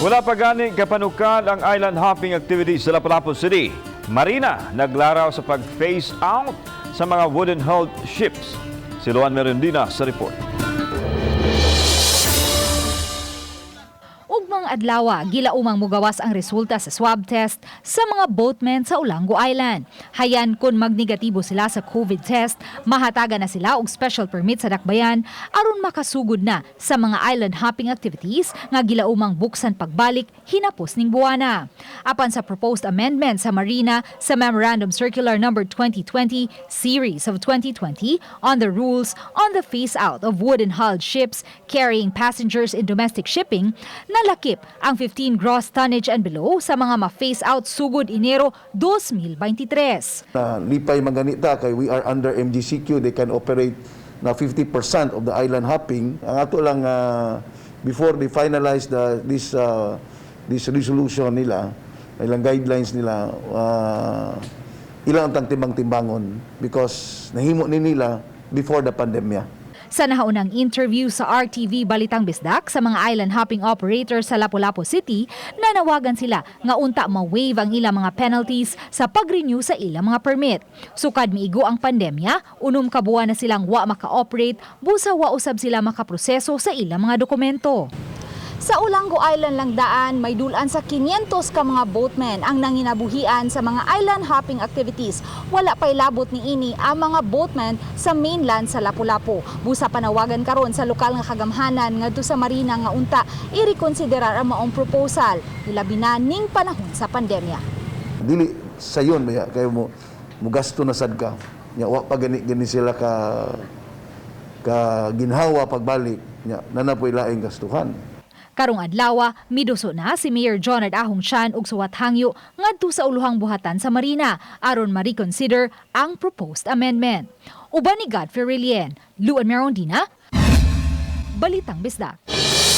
Wala pa gani kapanukal ang island hopping activities sa Lapu-Lapu City. Marina naglaraw sa pag-phase out sa mga wooden-hulled ships. Si Luan Merendina sa report. Ugmang adlawa, gilaumang mugawas ang resulta sa swab test sa mga boatmen sa Olango Island. Hayan kung magnegatibo sila sa COVID test, mahatagan na sila og special permit sa dakbayan aron makasugod na sa mga island hopping activities nga gilaumang buksan pagbalik hinapos ning buwana. Apan sa proposed amendment sa Marina sa Memorandum Circular Number 2020 Series of 2020 on the rules on the phase out of wooden hulled ships carrying passengers in domestic shipping, nalakip ang 15 gross tonnage and below sa mga ma-phase out sugod Enero 2023. Na lipay manganita kay we are under MGCQ, they can operate na 50% of the island hopping. Ang ato lang, before they finalize the this this resolution nila, ilang guidelines nila, ilang ang timbang-timbangon because nahimo ni nila before the pandemya. Sa nahaunang interview sa RTV Balitang Bisdak sa mga island hopping operators sa Lapu-Lapu City, nanawagan sila nga unta ma-waive ang ilang mga penalties sa pag-renew sa ilang mga permit. Sukad miigo ang pandemya, 6 ka buwan na silang wa maka-operate, busa wa usab sila makaproseso sa ilang mga dokumento. Sa Olango Island lang daan, may dulan sa 500 ka mga boatmen ang nanginabuhian sa mga island hopping activities. Wala pa'y labot ni ini ang mga boatmen sa mainland sa Lapu-Lapu. Busa panawagan karon sa lokal nga kagamhanan ngadto sa marina nga unta i-reconsiderar ang maong proposal, ilabi na ning panahon sa pandemya. Dili sayon ba kay mo mugasto na sad ka. Nya wa pa gani gani sila ka ginhawa pagbalik nya nana po'y laing gastuhan. Karong adlawa, miduso na si Mayor Jonard Ahong Chan og suwat hangyo ngadto sa uluhang buhatan sa marina aron ma-reconsider ang proposed amendment. Uban ni Godfrey Relien, Luan Merondina, Balitang Bisdak.